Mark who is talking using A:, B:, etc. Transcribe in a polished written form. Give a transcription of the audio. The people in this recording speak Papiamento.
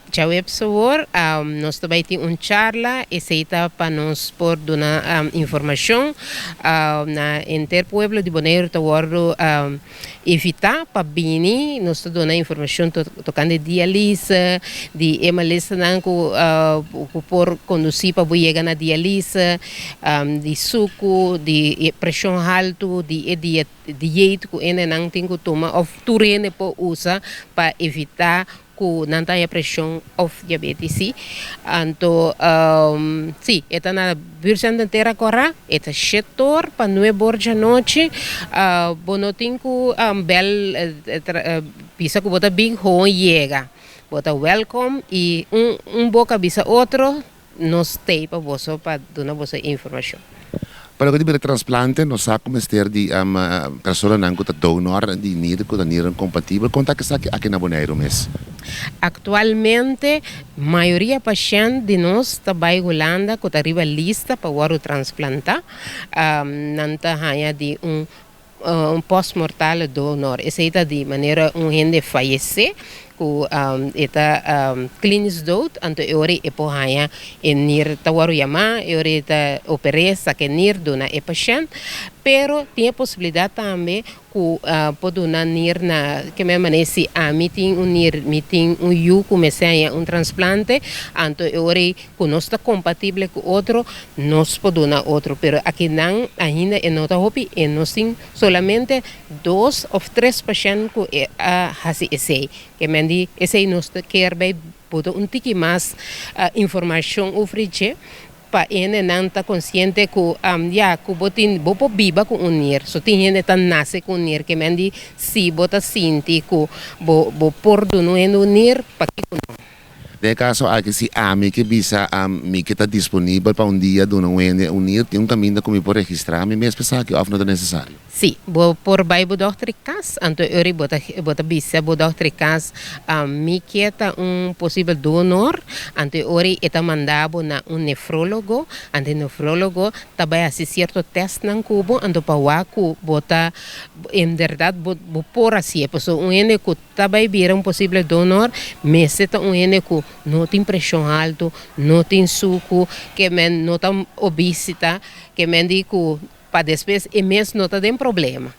A: Djaweps awor nos ta bai tin un charla, esei ta pa nos por duna informashon na henter pueblo di Boneiru ta wòrdu invitá pa bini. Nos ta duna informashon tokante dialise, di e malesanan ku ku por kondusí pa bo yega na dialise, di suku, di preshon haltu, di e dieet ku hendenan tin ku tuma òf tur hende por usa pa evitá ku nan ta haña preshon òf diabetes sí. Anto sí, e ta na Buurtcentrum Tera Kòrá, e ta shetor pa nuebe or djanochi. Bo no tin ku bèl bisa ku bo ta bin, gewoon yega. Bo ta wèlkom i un un boka bisa otro, nos t'ei pa boso pa duna boso informashon.
B: Pa loke ta bira transplante, nos sa ku mester di personanan ku ta donor di nir ku ta nirnan kompatibel. Kon ta esaki aki na Boneiru mes?
A: Aktualmente mayoria pashènt di nos ta bai Hulanda ku ta riba lista pa wòrdu transplantá. Nan ta haña di un Un postmortale donor, esei ta di manera un hende fayesé ku e ta klinisch dood, anto e ora e por haña e nir ta wòrdu yamá, e ora e ta oper'é, saka e nir duna e pashènt. Pero tin e posibilidat tambe ku por duna nir na ke men manera si ami tin un nir, mi tin un yu ku mester haña un transplante, anto e ora ei ku nos ta kompatible ku otro, nos por duna otro, pero akinan ainda e no ta hopi, e nos tin solamente dos of tres pashènt ku e a hasi esei. Ke men di esei nos ta kier bai buta un tiki mas informashon over di dje pa e hendenan ta konsiente ku ya ku bo tin bo por biba ku un nir, so tin hende ta nase ku un nir, ke men di si bo ta sinti ku bo bo por duna un hende un nir, pakiko no?
B: Den e kaso aki si ami ke bisa mi ke ta disponibel pa un dia duna un hende un nir, tin un kaminda ku mi por registrá mi mes pa esaki òf no ta nesesario?
A: Sí, bo por bai bo dòkter di kas, anto e ora bo ta bo ta bisa bo dòkter di kas mi ke ta un posibel donor, anto e ora e ta manda bo na un nefrólogo, anto e nefrólogo ta bai hasi sierto tèstnan ku bo, anto pa wak ku bo ta en bèrdat bo bo por hasié, pasobra un hende ku Ta bai bira un posible donor, mester ta un hende ku no tin preshon haltu, no tin suku, ke men no ta obisita, ke men di ku pa despues e mes no ta den problema.